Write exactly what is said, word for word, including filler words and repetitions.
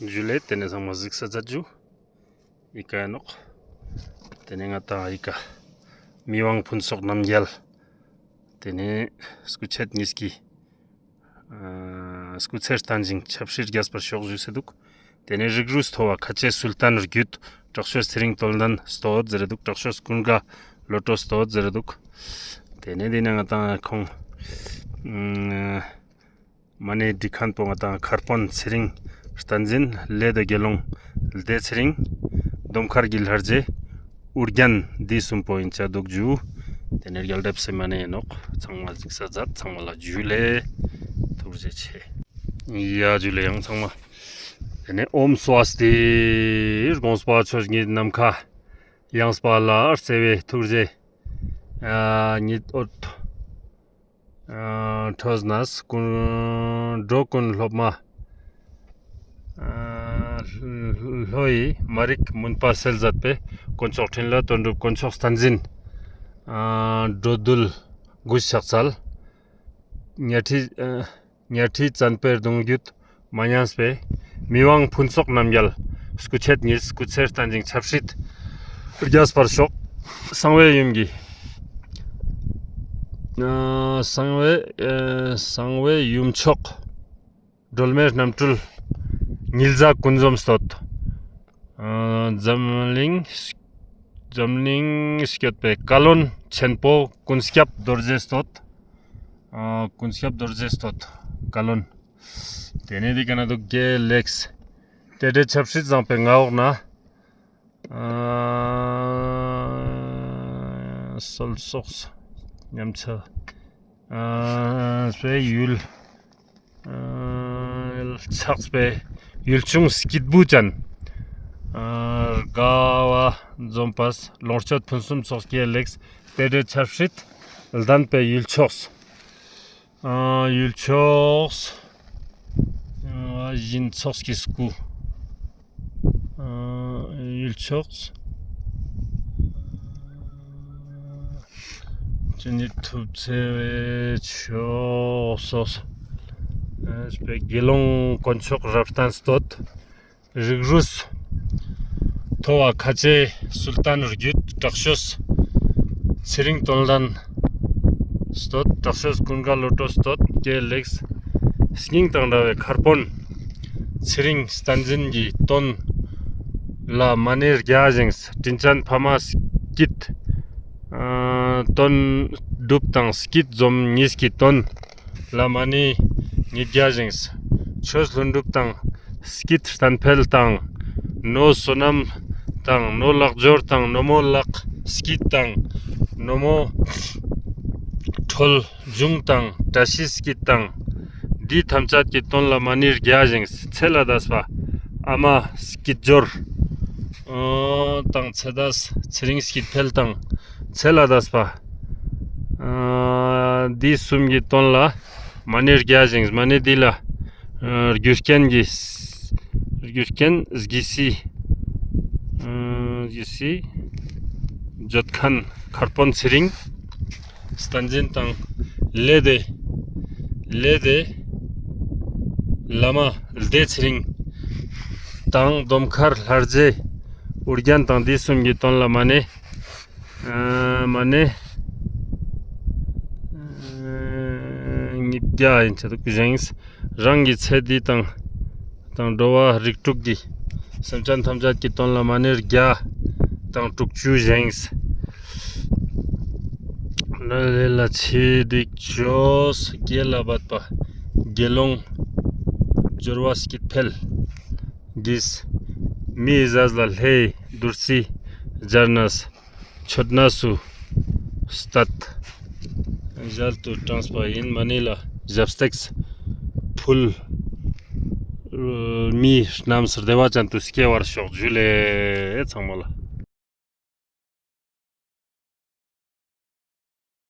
ཇུ་ལེ། ཏེ་ནེ་ཚང་མ་གཟིགས་ས་ཛད་ཇུ། འི་ཀ་ཨིན་ནོག། ཏེ་ནེ་ང་དང་འི་ཀ་མི་དབང་ཕུན་ཚོགས་རྣམ་རྒྱལ། ཏེ་ནེ་སྐུ་མཆེད་ཉིས་ཀྱི་ཨ་སྐུ་ཚེ་བརྟན་ཞིང་ཆབ་སྲིད་རྒྱས་པར་ཤོག་ཞུས་ཏེ་དུག། ཏེ་ནེ་རིགས་རུས་མཐོ་བ་ཁ་ཆེ་སུལ་ཏཱན་རྒྱུད། དྲག་ཤོས་ཚེ་རིང་དོན་ལྡན་སྟོད་ཟེར་དུག། དྲག་ཤོས་ཀུན་དགའ་བློ་གྲོས་སྟོད་ཟེར་དུག། ཏེ་ནེ་འི་ནེ་ང་དང་ཁོང་ཨ་མ་ནེ་འབྲི་མཁན་པོ་ང་དང་མཁར་དཔོན་ཚེ་རིང་བསྟན་འཛིན། ལེ་དེ་དགེ་སློང་ལྡེ་ཚེ་རིང་། དོམ་མཁར་གྱི་ལྷ་རྗེ་ཨུ་རྒྱན། འི་སུམ་པོ་ཨིན་ཆ་དུག་ཇུ། ཏེ་ནེ་རྒྱལ་རབས་སི་མ་ནེ་ཨིན་ནོག། ཚང་མ་གཟིགས་ས་ཛད། ཚང་མ་ལ་ཇུ་ལེ། ཐུགས་རྗེ་ཆེ། ཡ་ཇུ་ལེ་ཡང་ཚང་མ། ཏེ་ནེ་ཨོཾ་སྭ་སྟི། དགོངས་པ་ཆོས་ཉིད་ནམ་མཁའ། ཡངས་པ་ལ་བརྩེ་བའི་ཐུགས་རྗེ། ཨ་ཉིད་འོད། ཨ་འཕྲོས་ནས་ཀུན་འགྲོ་ཀུན་སློབ་མ། ཨ་ལྷོ་ཡི་མ་རིག་མུན་པ་སེལ་མཛད་པའི་དཀོན་མཆོག་འཕྲིན་ལས་དོན་གྲུབ་དཀོན་མཆོག་བསྟན་འཛིན། ཨ་འགྲོ་འདུལ་གུས་ཕྱག་འཚལ། གཉའ་ཁྲི་ཨ་གཉའ་ཁྲི་བཙན་པོའི་གདུང་རྒྱུད་མ་ཉམས་པའི། མི་དབང་ཕུན་ཚོགས་རྣམ་རྒྱལ་སྐུ་མཆེད་ཉིད། སྐུ་ཚེ་བརྟན་ཞིང་ཆབ་སྲིད་རྒྱས་པར་ཤོག། གསང་བའི་ཡུམ་གྱི་ཨ་གསང་བའི་ཨ་གསང་བའི་ཡུམ་མཆོག། སྒྲོལ་མའི་རྣམ་སྤྲུལ་ཉི་ཟླ་ཀུན་འཛོམས་སྟོད། ཨ་འཛམ་གླིང་འཛམ་གླིང་སྐྱོད་པའི་བཀའ་བློན་ཆེན་པོ་ཀུན་སྐྱབས་རྡོ་རྗེ་སྟོད། ཨ་ཀུན་སྐྱབས་རྡོ་རྗེ་སྟོད་བཀའ་བློན། ཏེ་ནེ་འི་ཀ་ན་དུག་དགེ་ལེགས། ཏེ་འདྲའི་ཆབ་སྲིད་བཟང་པོའི་མངའ་འོག་ན། ཨ་སོལ་སོགས་ཉམས་ཆག་ཨ་སྤེ་ཡུལ་ཨ་ཆགས་པའི་ཡུལ་ཆུང་སྐྱིད་པོ་ཅན། ཨ་དགའ་བ་འཛོམས་པ་ལོངས་སྤྱོད་ཕུན་སུམ་ཚོགས་དགེ་ལེགས། ཏེ་འདྲའི་ཆབ་སྲིད་ལྡན་པའི་ཡུལ་ཕྱོགས། ཨ་ཡུལ་ཕྱོགས། ཨ་བཞིན་ཚོགས་ཀྱི་སྐུ། ཨ་ཡུལ་ཕྱོགས། ཅི་ནི་ཐུབ་ཚེ་བའི་ཕྱོགས་སོགས། ཨ་དགེ་སློང་དཀོན་མཆོག་རབ་བརྟན་སྟོད། རིགས་རུས་མཐོ་བ་ཁ་ཆེ་སུལ་ཏཱན་རྒྱུད། དྲག་ཤོས་ཚེ་རིང་དོན་ལྡན་སྟོད། དྲག་ཤོས་ཀུན་དགའ་བློ་གྲོས་སྟོད། དགེ་ལེགས། སྙིང་དང་འདྲ་བའི་མཁར་དཔོན་ཚེ་རིང་བསྟན་འཛིན་གྱི་དོན་ལ་མ་ཎི་བརྒྱ་བཞེངས། དྲིན་ཅན་ཕ་མ་སྐྱིད་ཨ་དོན་གྲུབ་དང་སྐྱིད་འཛོམས་ཉིས་ཀྱི་དོན་ལ་མ་ཎི་ཉིས་བརྒྱ་བཞེངས། ཆོས་ལྷུན་གྲུབ་དང་སྐྱིད་བརྟན་འཕེལ་དང་། ནོ་བསོད་ནམས་དང་ནོ་ལག་འབྱོར་དང་ནོ་མོ་ལག་སྐྱིད་དང་། ནོ་མོ་འཕྲོད་བྱུང་དང་བཀྲ་ཤིས་སྐྱིད་དང་། འདི་ཐམས་ཅད་ཀྱི་དོན་ལ་མ་ཎི་བརྒྱ་བཞེངས། ཚེ་ལས་འདས་པ་ཨ་མ་སྐྱིད་འབྱོར་དང་ཚེ་འདས་ཚེ་རིང་སྐྱིད་འཕེལ་དང་། ཚེ་ལས་འདས་པ་ཨ་འདི་གསུམ་གྱི་དོན་ལ་མ་ཎི་བརྒྱ་བཞེངས། མ་ཎི་འདི་ལ་ཨ་རྒྱུ་རྐྱེན་གྱི་རྒྱུ་རྐྱེན་གཟི་བརྗིད་ཨ་གཟི་བརྗིད་བརྗོད་མཁན་མཁར་དཔོན་ཚེ་རིང་བསྟན་འཛིན་དང་། ལེ་དེ་ལེ་དེ་བླ་མ་ལྡེ་ཚེ་རིང་དང་དོམ་མཁར་ལྷ་རྗེ་ཨུ་རྒྱན་དང་འདི་གསུམ་གྱི་དོན་ལ་མ་ཎི་ཨ་མ་ཎི་ཨ་ཉིས་བརྒྱ་ཨིན་ཆ་དུག་བཞེངས། རང་གི་ཚེ་འདི་དང་དང་འགྲོ་བ་རིགས་དྲུག་གི་སེམས་ཅན་ཐམས་ཅད་ཀྱི་དོན་ལ་མ་ཎི་བརྒྱ་དང་དྲུག་ཅུ་བཞེངས། ལ་ལས་ལ་ཆེ་སྡིག་ཅོས་དགེ་ལ་འབད་པ་དགེ་སློང་འབྱོར་བ་སྐྱིད་འཕེལ་གྱིས། མི་ཡི་ཟས་ལ་ལྷའི་བདུད་རྩི་སྦྱར་ནས་མཆོད་གནས་སུ་བསྟད་ཞལ་དུ་དྲངས་པ་ཡིན། མ་ཎི་ལ་ཞབས་སྟེགས་ཕུལ། མི་རྣམས་བདེ་བ་ཅན་དུ་སྐྱེ་བར་ཤོག། ཇུ་ལེ་ཚང་མ་ལ།